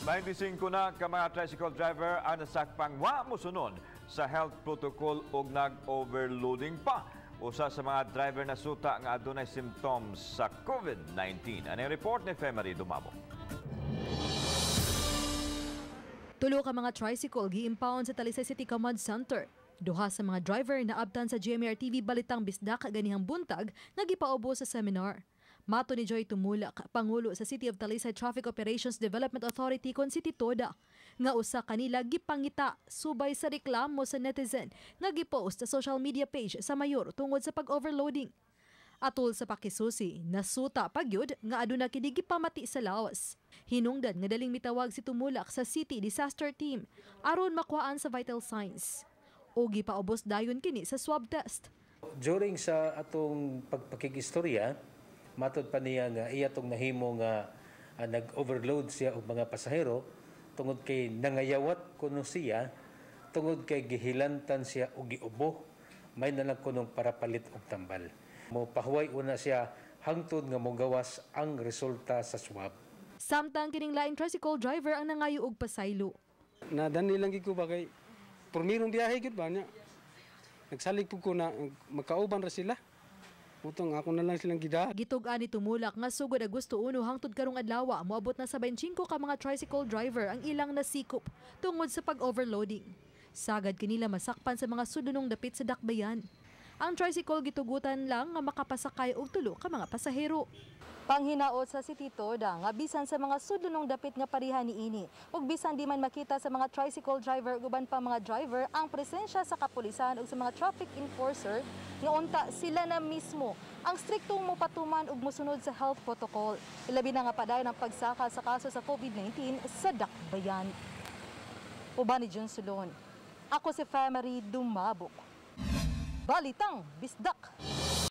25 na ka mga tricycle driver ang nasakpang wa mosunod sa health protocol ug nag-overloading pa. Usa sa mga driver nasuta nga adunay symptoms sa COVID-19. Ang report ni Femery Dumabo. Tulo ka mga tricycle gi-impound sa Talisay City Command Center. Duha sa mga driver na abtan sa GMR TV Balitang Bisdak ganihang buntag nga gipaubos sa seminar. Mato ni Joy Tumulak, Pangulo sa City of Talisay Traffic Operations Development Authority kon City TODA, nga usa kanila gipangita subay sa reklamo sa netizen nga gipost sa social media page sa mayor tungod sa pag-overloading. Atol sa pakisusi, nasuta pagyud nga aduna kini gipamati sa lawas. Hinungdan nga daling mitawag si Tumulak sa City Disaster Team aron makuhaan sa vital signs. O gipaubos dayon kini sa swab test. During sa atong pagpakig-istorya, matod pa niya nga iya tong nahimo nga nag-overload siya og mga pasahero tungod kay nangayawat kuno siya tungod kay gihilantan siya og giubo, may na lang kunong para palit og tambal. Mo pahuway una siya hangtod nga mogawas ang resulta sa swab. Samtang kining laing tricycle driver ang nangayo og pasaylo. Nadani lang gid ko ba kay pormirong biyahe gid ba niya. Nagsalig pud ko na magkauban ra sila. Utong ako na lang silang gida. Gitug-an ni Tumulak nga sugod Agosto 1 hangtod karong adlaw moabot na sa 25 ka mga tricycle driver ang ilang nasikop tungod sa pag-overloading. Sagad kanila masakpan sa mga sudlonong dapit sa dakbayan. Ang tricycle gitugutan lang nga makapasakay og tulo ka mga pasahero. Panghinaot sa City Toda nga bisan sa mga sudlonong dapit nga pareha niini ug bisan di man makita sa mga tricycle driver ug uban pa mga driver ang presensya sa kapulisan ug sa mga traffic enforcer, nga unta sila na mismo ang striktong mopatuman ug mosunod sa health protocol. Ilabi na nga padayon ang pagsaka sa kaso sa COVID-19 sa dakbayan. Uban ni John Sulon. Ako si Femery Dumabok. Balitang Bisdak.